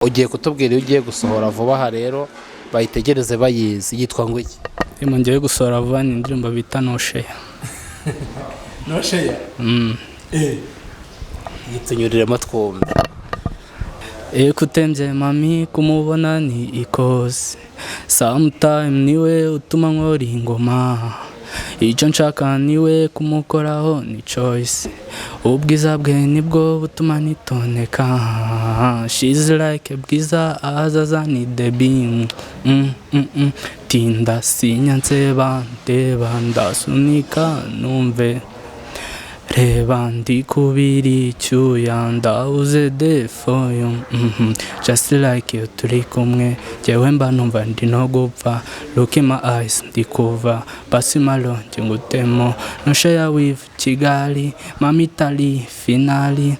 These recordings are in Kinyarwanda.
Ugiye kutubwira iyo ugiye gusohora vuba aha, rero bayitegereze bayizi. Yitwa ngo iki? Indirimbo ngiye gusohora vuba ni indirimbo bita "Nosheya". "Nosheya"? Yitunyuriremo twumve. Ekutembye mami, kumubona ni ikoze. Sometime niwe utuma nkora ingoma. Icyo nshaka niwe, kumukoraho ni choice. Ubwiza bwe nibwo butuma nitoneka. She's like bwiza, ahazaza ni debi. Tinda sinyanseba, ndeba ndasunika numve. Reba ndi kubira icyuya, ndabuze defoyo. Just like iyo turi kumwe, njyewe mba numva ndi no gupfa. Look in my eyes, ndi kuva basi malo njye ngutemo. No share with Kigali mamitali finali.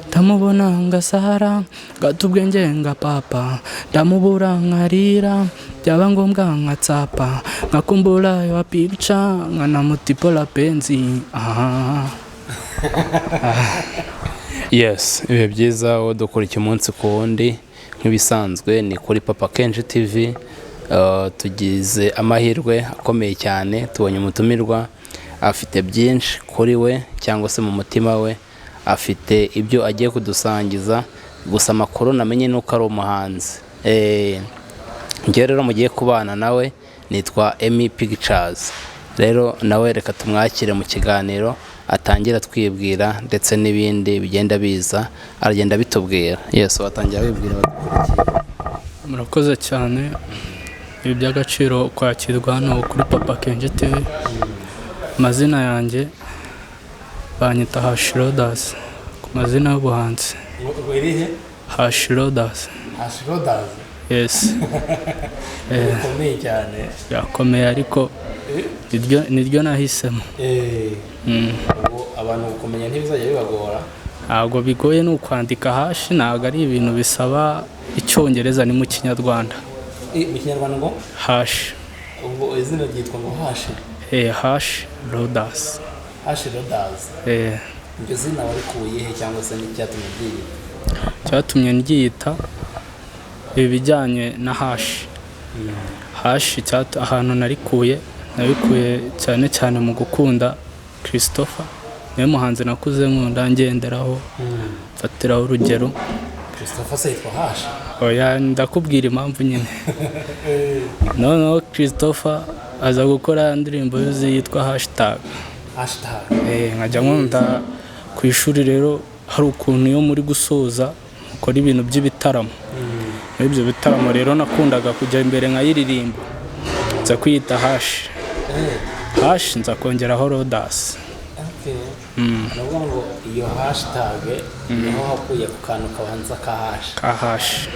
Ndamubona ngasara, gata ubwenge nga papa. Ndamubura nkarira, byaba ngombwa nkatsapa, nkakumbura yo picture, nkanamutipola penzi, ah. Yes, ibihe byiza wowe dukurikiye umunsi ku wundi. Nk'ibisanzwe ni kuri Papa Kenshi TV. Tugize amahirwe akomeye cyane, tubonye umutumirwa afite byinshi kuri we cyangwa se mu mutima we, afite ibyo agiye kudusangiza. Gusa amakuru namenye ni uko ari umuhanzi. Njyewe rero mugiye kubana nawe nitwa Emmy Pictures. Rero nawe reka tumwakire mu kiganiro, atangira twibwira ndetse n'ibindi bigenda biza aragenda bitubwira. Yes, watangira wibwira abadukurikiye. Murakoze cyane, ibi by'agaciro kwakirwa hano kuri Papa Kenshi TV. Amazina yanjye banyita Hashirodas ku mazina y'ubuhanzi. Ngo irihe? Hashirodas. Hashirodazi? Yes. Bikomeye cyane. Birakomeye, ariko niryo nahisemo. Ubu abantu kumenya ntibizajya bibagora. Ntabwo bigoye, ni ukwandika hashi, ntabwo ari ibintu bisaba icyongereza, ni mu Kinyarwanda. Mu Kinyarwanda ngo? Hashi. Ubwo izina ryitwa ngo Hashi? Hashi Rodas. Hashi Rodazi. Iryo zina warikuye he, cyangwa se n'icyatumye ryiyita? Cyatumye nryiyita ibijyanye na hashi hashi, ahantu narikuye, nabikuye cyane cyane mu gukunda Christopher. Niwe muhanzi nakuze nkunda, ngenderaho, mfatiraho urugero. Christopher se yitwa Hashi? Oya, ndakubwira impamvu nyine. Noneho Christopher aza gukora indirimbo yuzi yitwa "Hashtag". "Hashtag". Nkajya nkunda ku ishuri rero, hari ukuntu iyo muri gusoza mukora ibintu by'ibitaramo. Muri ibyo bitaramo rero nakundaga kujya imbere nkayiririmba, nza kwiyita Hashi Hashi, nza kongeraho Rodasi. Okay. Ni ukuvuga ngo iyo hashtag niho hakuye ku kantu kabanza ka hashi? Ka hashi.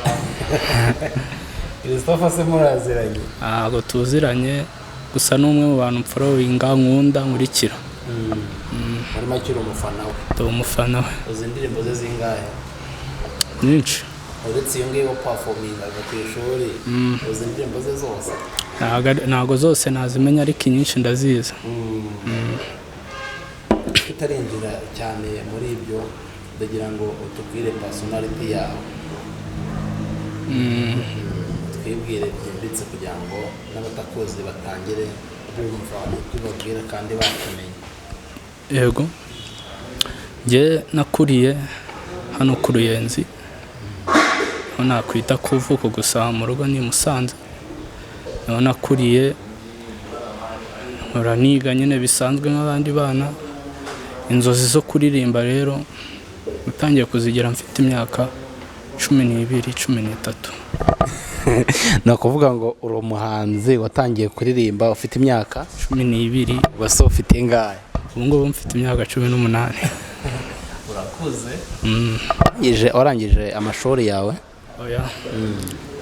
Christopher se muraziranye? Ntabwo tuziranye, gusa ni umwe mu bantu mfollowinga, nkunda, nkurikira. Muri make uri umufana we? Ndi umufana we. Uzi indirimbo ze zingahe? Nyinshi. Uretse iyo ngiyo performingaga ku ishuri, uzi indirimbo ze zose? Ntabwo zose nazimenya, ariko inyinshi ndazizi. Tutarinjira cyane muri ibyo, ndagira ngo utubwire personality yawe, twibwire byimbitse kugira ngo n'abatakuzi batangire bumva ibyo ubabwira kandi bakumenya. Yego, njye nakuriye hano ku Ruyenzi, aho nakwita ku ivuko, gusa mu rugo ni i Musanze. Niho nakuriye, nkora, niga nyine bisanzwe nk'abandi bana. Inzozi zo kuririmba rero natangiye kuzigira mfite imyaka 12, 13. Ni ukuvuga ngo uri umuhanzi watangiye kuririmba ufite imyaka? 12. Ubwo se ufite ingahe? Ubu ngubu mfite imyaka 18. Urakuze. Warangije amashuri yawe? Oya,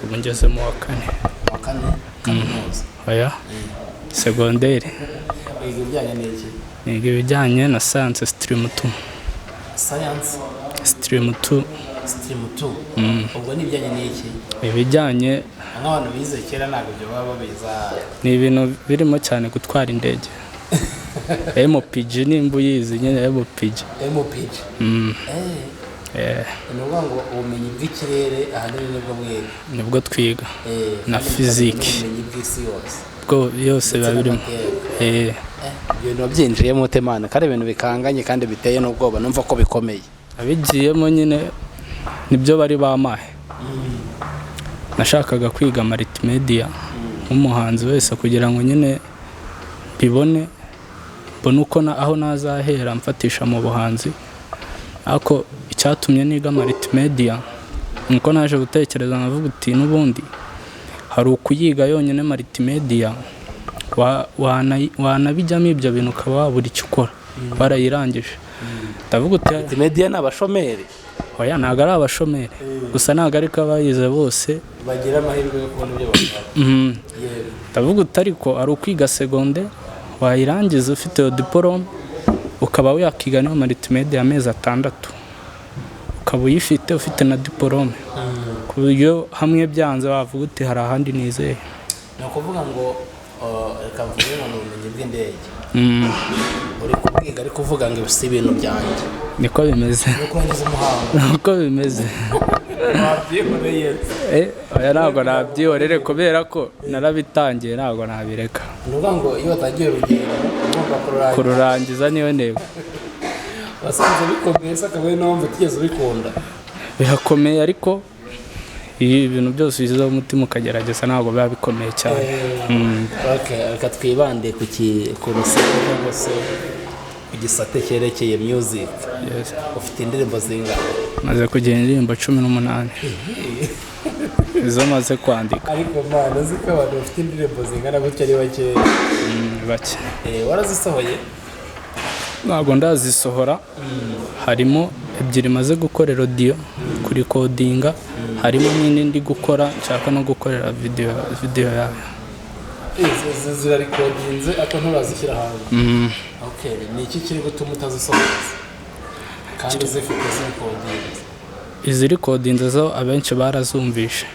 ubu ngeze mu wa kane. Wa kane kaminuza? Oya, segonderi. Wiga ibijyanye n'iki? Niga ibijyanye na science, stream 2. Science? Stream 2. Stream 2, ubwo ni ibijyanye n'iki? Ibijyanye Nk'abantu bize kera ntabwo ibyo baba babiza. Ni ibintu birimo cyane gutwara indege, MPG, nimba uyizi nyine, MPG. MPG? Ni ukuvuga ngo ubumenyi bw'ikirere ahanini nibwo mwiga? Nibwo twiga. Na Kandi physique. n'ubumenyi bw'isi yose. Bwo yose biba birimo. Ibyo bintu wabyinjiyemo ute, mana, kandi ibintu bikanganye kandi biteye n'ubwoba, numva ko bikomeye? Abigiyemo nyine nibyo bari bamaye. Nashakaga kwiga multimedia nk'umuhanzi wese kugira ngo nyine mbibone, mbone uko aho nazahera mfatisha mu buhanzi. Ariko icyatumye niga multimedia ni uko naje gutekereza nkavuga uti n'ubundi hari ukuyiga yonyine multimedia, wanabijyamo ibyo bintu ukaba wabura icyo ukora warayirangije. Ndavuga uti Media ni abashomeri? Oya, ntabwo ari abashomeri gusa, ntabwo ariko abayize bose bagira amahirwe yo kubona ibyo bakora. Ndavuga uti ariko ari ukwiga secondaire, wayirangiza ufite iyo diporome, ukaba wakiga niyo multimedia amezi 6, ukaba uyifite, ufite na diporome, ku buryo hamwe byanze wavuga uti hari ahandi nizeye. Ni ukuvuga ngo reka mvuge ngo ni ubumenyi bw'indege uri kubwiga, ariko uvuga ngo si ibintu byanjye. Niko bimeze. Ni ukurangiza umuhango. Niko bimeze. Wabyihoreye? Oya, ntabwo nabyihorere kubera ko narabitangiye, ntabwo nabireka. Ni ukuvuga ngo iyo watangiye urugendo ugomba kururangiza. Kururangiza niyo ntego. Wasanze bikomeye se, akaba ari nayo mpamvu utigeze ubikunda? Birakomeye, ariko iyo ibintu byose ushyizeho umutima ukagerageza ntabwo biba bikomeye cyane. Okay, reka twibande ku ruseke cyangwa se ku gisate cyerekeye music. Yes. Ufite indirimbo zingana? Maze kugira indirimbo 18, izo maze kwandika. Ariko mana, uzi ko abantu bafite indirimbo zingana gutya ari bakeya? Bake. Warazisohoye? Ntabwo ndazisohora. Harimo ebyiri maze gukorera audio, kurikodinga, harimo n'indi ndi gukora, nshaka no gukorera video yayo. Zirarikodinze ariko nturazishyira hanze? Okay, ni iki kiri gutuma utazisohoza kandi zifite zirikodinze? Izirikodinze zo abenshi barazumvishe,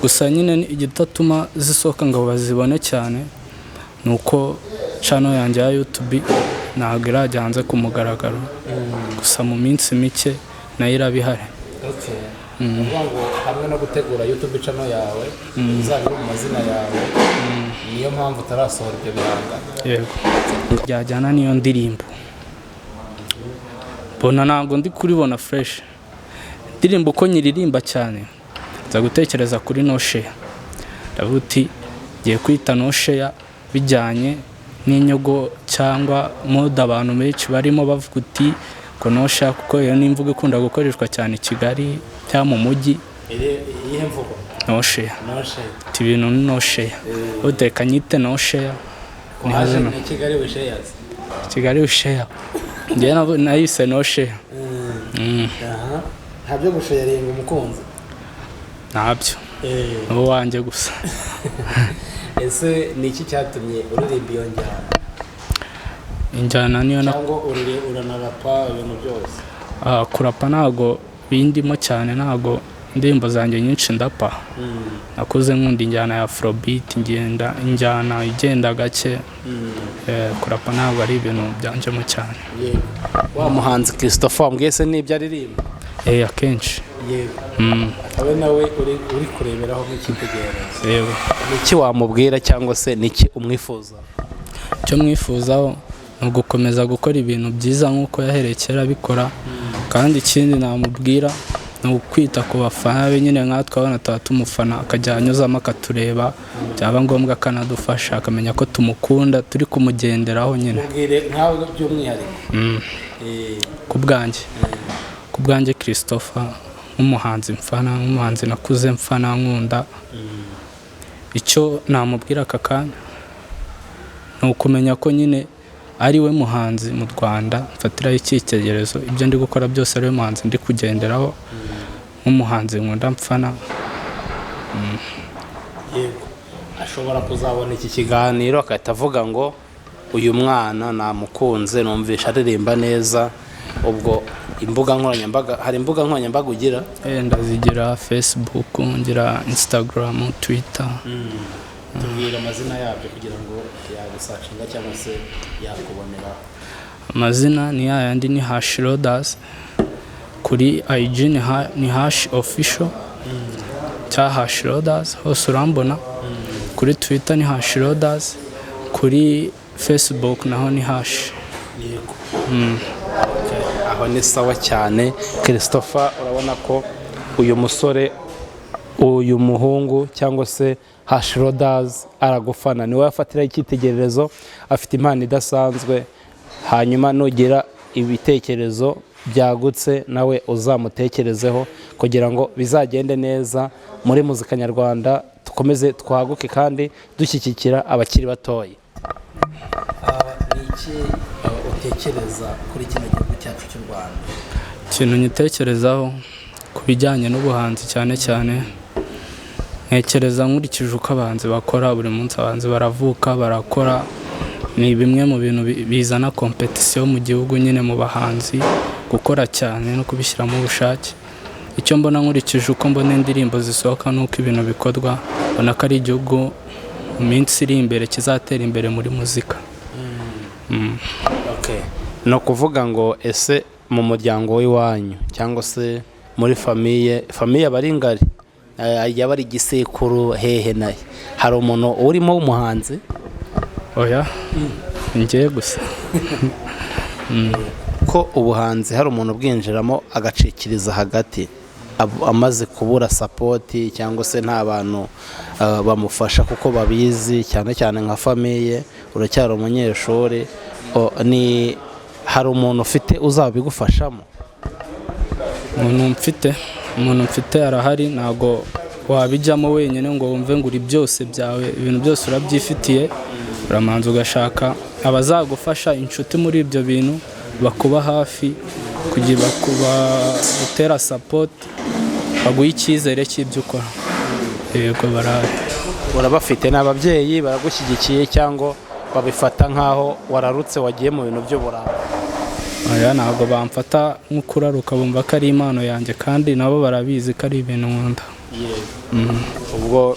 gusa nyine igitatuma zisohoka ngo bazibone cyane ni uko channel yanjye ya YouTube ntabwo irajya hanze ku mugaragaro. Gusa mu minsi mike nayo iraba ihari. Okay, ni ukuvuga ngo hamwe no gutegura YouTube channel yawe izaba iri mu mazina yawe, niyo mpamvu utarasohora ibyo bihangano? Yego, byajyana n'iyo ndirimbo. Mbona ntabwo ndi kuribona fresh indirimbo uko nyiririmba cyane, nza gutekereza kuri No Share. Ndavuga uti ngiye kwita No Share bijyanye n'inyogo cyangwa mode abantu benshi barimo bavuga uti ngo no share, kuko iyo ni imvugo ikunda gukoreshwa cyane i Kigali cyangwa mu mujyi. Iyihe mvugo? No share. No Share. Ati ibintu ni no share, uteka nyite No Share. Ni Haje hazina. ni Kigali we shares. Kigali share, njyewe nayise No Share. Aha, nta byo gusharinga umukunzi? Ntabyo, ni uwanjye gusa. Ese ni iki cyatumye uririmba iyo njyana? Injyana niyo na Cyangwa uranarapa ibintu byose? Ah, kurapa ntabwo bindimo cyane, ntabwo indirimbo zanjye nyinshi ndapa. Nakuze nkunda injyana ya afrobeat, ngenda injyana igenda gake. Kurapa ntabwo ari ibintu byanjemo cyane. Yego, wa muhanzi Christopher wambwiye se n'ibyo aririmba? Akenshi. Yego, akaba nawe uri kureberaho nk'icyitegererezo? Yego. Ni iki wamubwira cyangwa se ni iki umwifuza? Icyo mwifuzaho ni ugukomeza gukora ibintu byiza nk'uko yahereye kera abikora. Kandi ikindi namubwira ni ukwita ku bafana be nyine, nkatwe abana tuba tumufana, akajya anyuzamo akatureba, byaba ngombwa akanadufasha, akamenya ko tumukunda, turi kumugenderaho nyine. Mubwire nkawe by'umwihariko. Ku bwanjye Christopher nk'umuhanzi mfana, nk'umuhanzi nakuze mfana nkunda, icyo namubwira aka kanya ni ukumenya ko nyine ari we muhanzi mu Rwanda mfatiraho icyitegererezo. Ibyo ndi gukora byose ari we muhanzi ndi kugenderaho, nk'umuhanzi nkunda mfana. Yego, ashobora kuzabona iki kiganiro agahita avuga ngo uyu mwana namukunze, numvisha aririmba neza. Ubwo imbuga nkoranyambaga, hari imbuga nkoranyambaga ugira? Ndazigira: Facebook, ngira Instagram, Twitter. Tubwira amazina yabyo kugira ngo yagusacinga cyangwa se yakubonera. Amazina ni yayandi, ni Hashirodas. Kuri Kuri IG ni Hash Official cyangwa Hash Rodas, hose urambona. Kuri Twitter ni Hash Rodas, kuri Facebook naho ni Hash. Aho ni sawa cyane. Christopher, urabona ko uyu musore, uyu muhungu cyangwa se Hash Rodas aragufana, niwe afatiraho icyitegererezo, afite impano idasanzwe. Hanyuma nugira ibitekerezo byagutse nawe uzamutekerezeho kugira ngo bizagende neza muri muzika nyarwanda, dukomeze twaguke kandi dushyigikira abakiri batoya. Ni iki utekereza kuri kino gihugu cyacu cy'u Rwanda? Ikintu nyitekerezaho ku bijyanye n'ubuhanzi cyane cyane, ntekereza nkurikije uko abahanzi bakora buri munsi. Abahanzi baravuka, barakora, ni bimwe mu bintu bizana compétition mu gihugu nyine, mu bahanzi, gukora cyane no kubishyiramo ubushake. Icyo mbona nkurikije uko mbona indirimbo zisohoka n'uko ibintu bikorwa, mbona ko ari igihugu mu minsi iri imbere kizatera imbere muri muzika. Ni ukuvuga ngo ese mu muryango w'iwanyu cyangwa se muri famille, famille aba ari ngari, yaba ari igisekuru hehe nahe, hari umuntu urimo w'umuhanzi? Oya, njye gusa. Ko ubuhanzi hari umuntu ubwinjiramo agacikiriza hagati amaze kubura support cyangwa se nta bantu bamufasha kuko babizi, cyane cyane nka famille, uracyari umunyeshuri, ni hari umuntu ufite uzabigufashamo? Umuntu mfite arahari. Ntabwo wabijyamo wenyine ngo wumve ngo uri byose byawe, ibintu byose urabyifitiye. Uramanza ugashaka abazagufasha, inshuti muri ibyo bintu, bakuba hafi kugira bagutera support, baguha icyizere cy'ibyo ukora. Yego, barahari. Urabafite? Ni ababyeyi baragushyigikiye cyangwa babifata nk'aho wararutse, wagiye mu bintu by'uburanga? Oya, ntabwo bamfata nk'ukuraruka, bumva ko ari impano yanjye, kandi nabo barabizi ko ari ibintu nkunda. Ubwo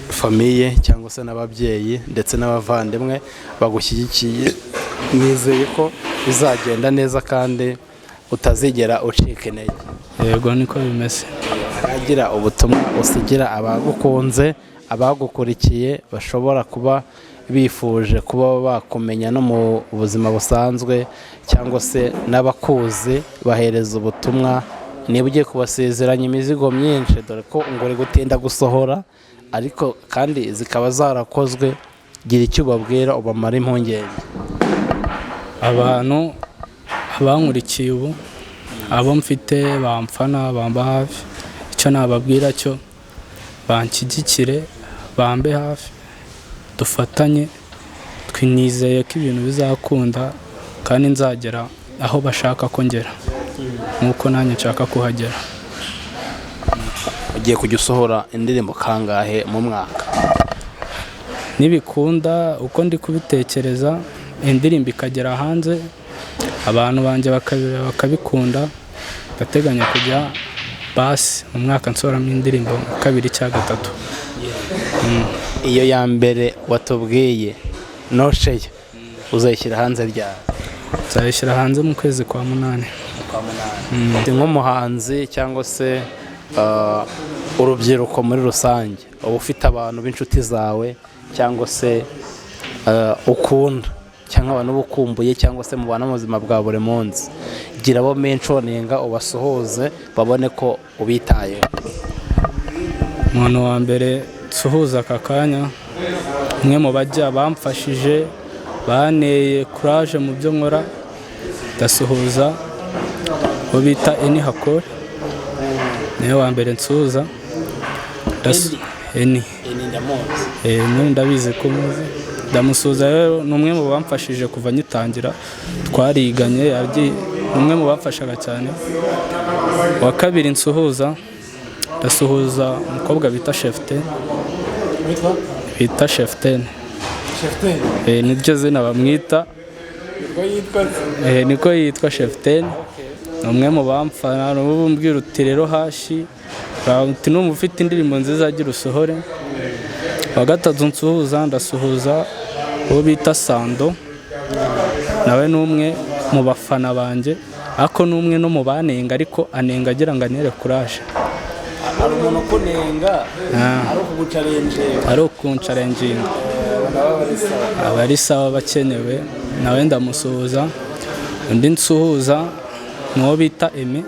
famille cyangwa se n'ababyeyi ndetse n'abavandimwe bagushyigikiye, nizeye ko bizagenda neza kandi utazigera ucika intege. Yego, niko bimeze. Agira ubutumwa usigira abagukunze, abagukurikiye, bashobora kuba bifuje kuba bakumenya no mu buzima busanzwe cyangwa se n'abakuzi, bahereza ubutumwa. Niba ugiye kubasezeranya imizigo myinshi, dore ko ngo uri gutinda gusohora ariko kandi zikaba zarakozwe, gira icyo ubabwira ubamara impungenge. Abantu abankurikiye ubu, abo mfite bamfana, bamba hafi, icyo nababwira cyo, banshyigikire, bambe hafi, dufatanye. Twinizeye ko ibintu bizakunda kandi nzagera aho bashaka ko ngera nk'uko nanjye nshaka kuhagera. Ugiye kujya usohora indirimbo kangahe mu mwaka? Nibikunda uko ndi kubitekereza, indirimbo ikagera hanze, abantu banjye bakabikunda, ndateganya kujya basi mu mwaka nsohoramo indirimbo nka kabiri cyangwa gatatu. Iyo ya mbere watubwiye nosheya uzayishyira hanze ryari? Nzayishyira hanze mu kwezi kwa munani. Ndi nk'umuhanzi cyangwa se urubyiruko muri rusange, uba ufite abantu b'inshuti zawe cyangwa se ukunda cyangwa abantu uba ukumbuye cyangwa se mubana mu buzima bwa buri munsi, gira abo mentioninga ubasuhuze babone ko ubitayeho. Umuntu wa mbere nsuhuza aka kanya, umwe mu bajya bamfashije, baneye courage mu byo nkora, ndasuhuza uwo bita Eni Hakore, niwe wa mbere nsuhuza. Eni. Nyine ndabizi ko muzi. Ndamusuhuza rero, ni umwe mu bamfashije kuva ngitangira, twariganye, ni umwe mu bamfashaga cyane. Uwa kabiri nsuhuza, ndasuhuza umukobwa bita Cheftaine, bita Cheftaine. Niryo zina bamwita. Niko yitwa, Cheftaine. Ni umwe mu bamfana, n'ubu mbwira uti rero Hashi, uti numva ufite indirimbo nziza agira usohore. Uwa gatatu nsuhuza, ndasuhuza uwo bita Sando, nawe ni umwe mu bafana banjye. Ariko ni umwe no mu banenga, ariko anenga agira ngo antere courage. Hari umuntu ukunenga ari ukuguchallenginga. Ari ukunchallenginga. Aba ari sawa, bakenewe. Nawe ndamusuhuza. Undi nsuhuza ni uwo bita Aime,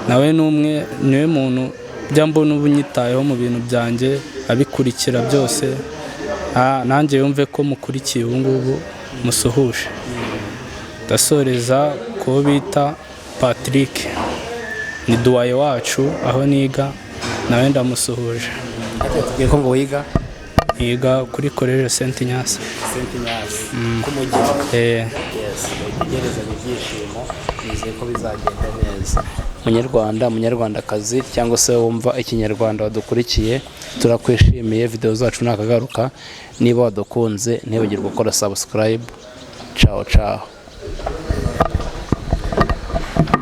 nawe ni umwe, niwe muntu njya mbona ubu unyitayeho mu bintu byanjye, abikurikira byose. Nanjye yumve ko mukurikiye ubu ngubu, musuhuje. Ndasoreza ku wo bita Patrick, ni doyen wacu aho niga, nawe ndamusuhuje. Tubwiye ko ngo wiga? Yiga kuri Collège Saint Ignace. Saint Ignace k'umugeni. Eh. Yes, utegerezanye ibyishimo, nizeye ko bizagenda neza. Munyarwanda, munyarwandakazi, cyangwa se wumva ikinyarwanda wadukurikiye, turakwishimiye. Videwo zacu nakagaruka. Niba wadukunze, ntibagirwe gukora subscribe. Ciao ciao.